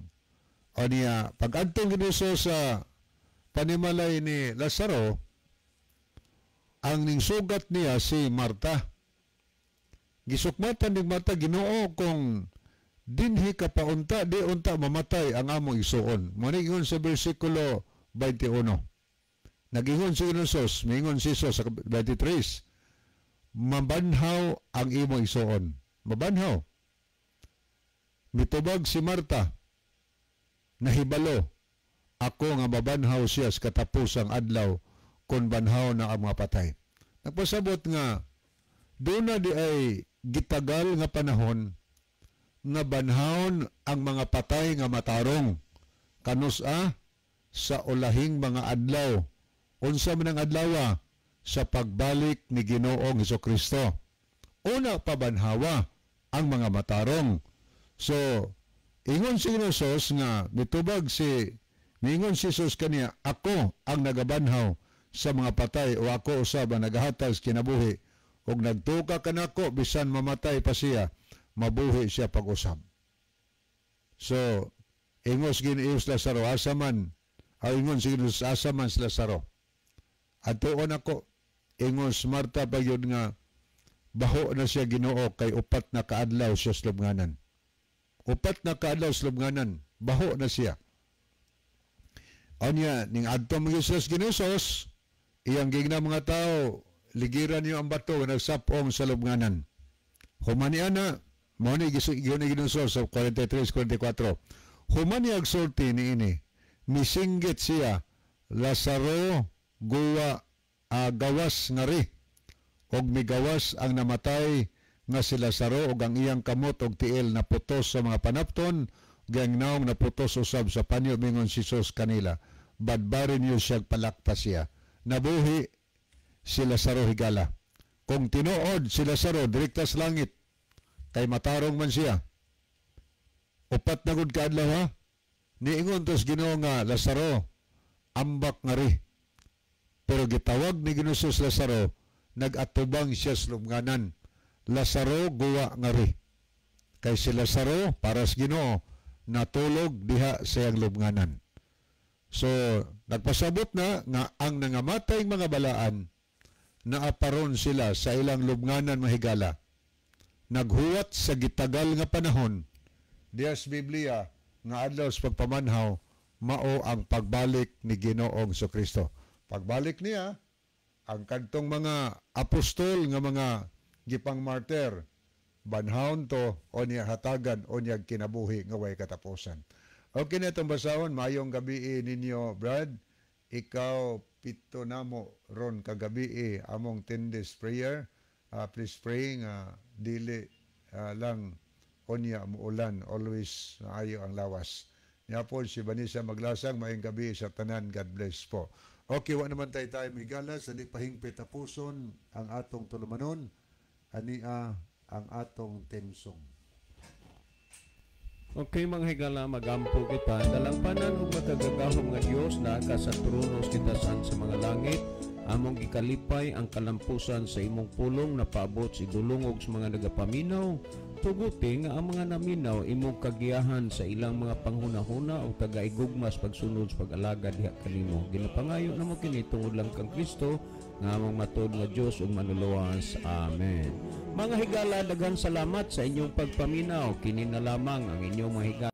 O niya, pag-adtong ni Jesus sa panimalay ni Lazaro, ang ningsugat niya si Marta. Gisukmatan ni Marta, "Ginoo, kung dinhi ka pa unta, di unta mamatay ang among igsuon." Mo ingon sa versikulo 21. Nagingon si Jesus, mingon si Jesus sa 23, "Mabanhaw ang imong igsuon. Mabanhaw." Mitubag si Marta, "Nahibalo ako nga mabanhaw siya sa katapusang adlaw kung banhaw na ang mga patay." Nagpasabot nga doon na di ay gitagal nga panahon nga banhawon ang mga patay nga matarong kanus-a sa ulahing mga adlaw. Unsa man ang adlaw? Sa pagbalik ni Ginoong Hesukristo. Una pa banhawa ang mga matarong. So, ingon si Jesus nga mitubag si mingon si Jesus kaniya, "Ako ang nagabanhaw sa mga patay o ako usab ang nagahatag sa kinabuhi, ug nagtuka kanako, bisan mamatay pa siya, mabuhi siya pag-usab." So, ingos ginius Lazaro, asa man, ay ingon si Ginoo, "Asa man si Lazaro? Atuon ako." Ingos Marta pa yun nga, "Baho na siya, Ginoo, kay 4 na kaadlaw siya sa lubnganan." 4 na kaadlaw sa lubnganan, baho na siya. Anya, ning adto mga Jesus Ginoo, iyang gigna mga tao, ligiran niyo ang bato nga nagsapong sa lubnganan. Human niya na, mao ni giyon ni Ginoo sa 43-44. Human niya agsulti niini, misinggit siya, "Lazaro, guwa, gawas ngari." Og migawas ang namatay nga si Lazaro og ang iyang kamot og tiil naputos sa mga panapton, gang naong naputos usab sa panyo. Mingon si Jesus kanila, "Badbarin niyo siya, palakta siya." Nabuhi si Lazaro, higala. Kung tinuod si Lazaro direkta sa langit kay matarong man siya. 4 na gud kaadlaw ha. Niingon tos Ginoo nga, "Lazaro, ambak ngari." Pero gitawag ni Ginoo si Lazaro, nag-atubang siya sa lubnganan. "Lazaro, guwa ngari." Kay si Lazaro, para sa Ginoo, natulog diha sa iyang lubnganan. So, nagpasabot na nga ang nangamatay mga balaan, naaparon sila sa ilang lubnganan, mahigala. Naghuwat sa gitagal nga panahon, diya sa Biblia, nga adlaw sa pagpamanhaw, mao ang pagbalik ni Ginoong Kristo. Pagbalik niya, ang kadtong mga apostol nga mga gipang martyr, banhawon to o niya hatagan o niya kinabuhi nga way katapusan. Okay na itong basahon. Mayong gabi ninyo, Brad. Ikaw, pito namo ron kagabi among 10 days prayer. Please pray nga dili lang onya muulan, always maayo ang lawas. Niya po si Vanessa Maglasang, maayong gabi sa tanan. God bless po. Okay, wa naman tayo tayo migala sa di pahingpit tapuson ang atong tulumanon. Ania ang atong theme song. Okay, mga higala, magampo kita. Dalangpanan ug makagagahom nga Dios na ka sa trono sa kitasan sa mga langit. Among gikalipay ang kalampusan sa imong pulong na paabot sa idulong sa mga nagapaminaw. Tuguti nga ang mga naminaw imong kagiyahan sa ilang mga panghunahuna o tagaigugmas pagsunod sa pag-alagad diha kanimo. Ginapangayo namo kini tungod lang kang Kristo nga among matuod nga Dios ug manuluwas. Amen. Mga higala, daghan salamat sa inyong pagpaminaw. Kini na lamang ang inyong mga higala.